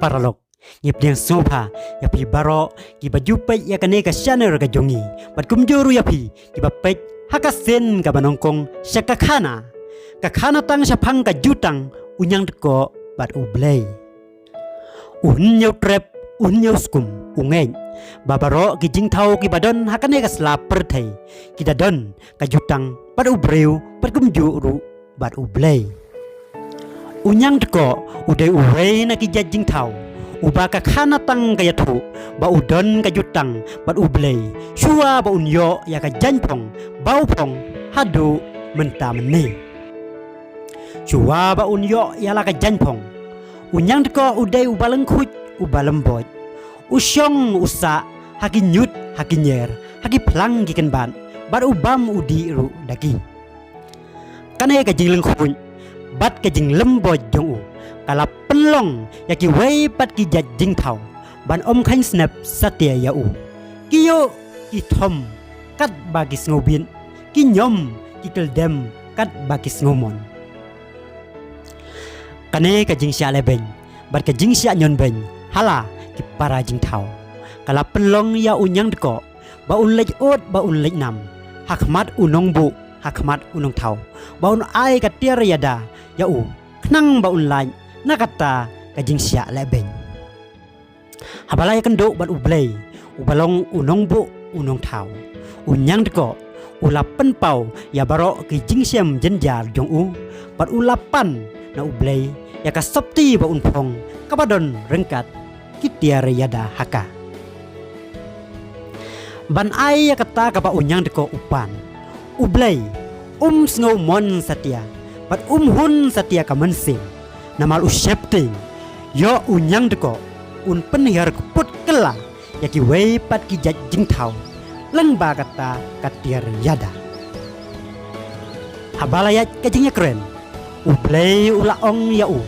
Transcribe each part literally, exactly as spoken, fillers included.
Paralok, ngi pdiang sngewbha ïa phi baroh kiba ju peit ïa kane ka channel ka jong ngi, bad kumjuh ruh ïa phi kiba peit ha ka sien kaba nyngkong sha ka khana. Ka khana tang shaphang ka jutang, u Ñiangdkoh bad u Blei. U Hynñiewtrep, u Hynñiewskum, u ngeit ba baroh ki jingthaw kiba don ha kane ka sla pyrthei ki da don ka jutang bad u briew bad kumjuh ruh bad u Blei. U Ñiangdkoh u dei uwei na ki jait jingthaw uba ka khana tang ka ïathuh ba u don ka jutang bad u Blei shuwa ba un ïoh ïa ka jaiñphong ba u phong haduh mynta mynne. Shuwa ba un ïoh ïa la ka jaiñphong, u Ñiangdkoh u dei uba lyngkhuid, uba lymboit. U shong u sah ha ki ñiut, ha ki ñier, ha ki phlang ki kynbat, bad u bam u dih ruh da ki. Kane ka jinglyngkhuid bad ka jinglymboit jong u ka la pynlong ïa kiwei pat ki jait jingthaw ban ym kheiñ snep satia ïa u. Ki ïoh ki thom katba ki sngewbit, ki ñiom ki kyldem katba ki sngewmon. Kane ka jingshah lehbeiñ bad ka jingshah ñion beiñ ha la ki para jingthaw ka la pynlong ïa u Ñiangdkoh ba un leit ud, ba un leit nam ha khmat u nongbuh, ha khmat u nongthaw, ba un ai ka tiar ïada ïa u khnang ba un lait na kata ka jingshah lehbeiñ. Haba la ïakynduh bad u Blei uba long u nongbuh, u nongthaw, u Ñiangdkoh u la pynpaw ïa baroh ki jingshem jynjar jong u, bad u la pan na u Blei ïa ka sopti ba un phong kaba don ryngkat ki tiar ïada ha ka. Ban ai ïa kata kaba u Ñiangdkoh u pan, u Blei um sngewmon satia bad um hun satia ka mynsiem. Namar u sheptieng ïoh u Ñiangdkoh un pynhiar kput kylla ïa kiwei pat ki jait jingthaw lyngba kata ka tiar ïada. Haba la ïaid ka jingïakren, u Blei u la ong ïa u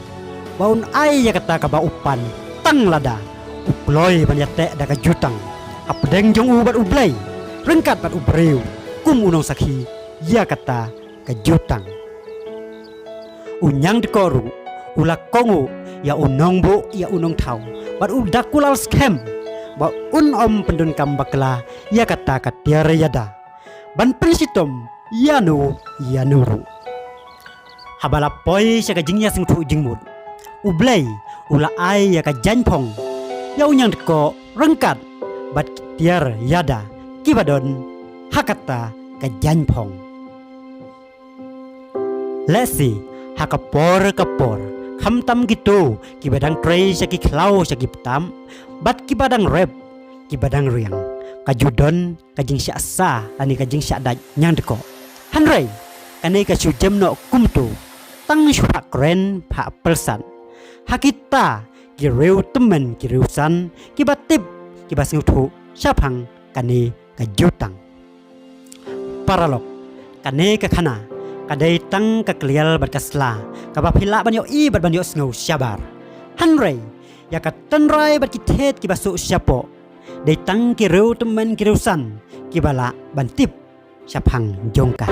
ba un ai ïa kata kaba u pan tang lada u kloi ban ïateh da ka jutang hapdeng jong u bad u Blei ryngkat bad u briew kum u nongsakhi ïa kata ka jutang. U Ñiangdkoh ruh u la kohnguh ïa u nongbuh, ïa u nongthaw, bad u da kular skhem ba un ym pyndonkam bakla ïa kata ka tiar ïada ban pynshitom ïa no ïa no ruh. Haba la poi sha ka jingïasngewthuh jingmut, u Blei u la ai ïa ka jaiñphong ïa u Ñiangdkoh ryngkat bad ki tiar ïada kiba don ha kata ka jaiñphong. Lehse ha ka por ka por, khamtam kito kiba dang trei sha ki khlaw sha ki btam bad kiba dang rep, kiba dang riang, ka ju don ka jingshah sa lane ka jingshah dait Ñiangdkoh. Hynrei kane ka shu jem noh kumto, tang shu phah kren phah pyrshah ha kita ki riew tymmen ki riew san kiba tip, kiba sngewthuh shaphang kane ka jutang. Paralok, kane ka khana ka dei tang ka kliar bad ka sla kaba phi lah ban ïohi bad ban ïohsngew shabar. Hynrei ïa ka tynrai bad ki thied kiba suk shapoh, dei tang ki riew tymmen ki riew san kiba lah ban tip shaphang jong ka.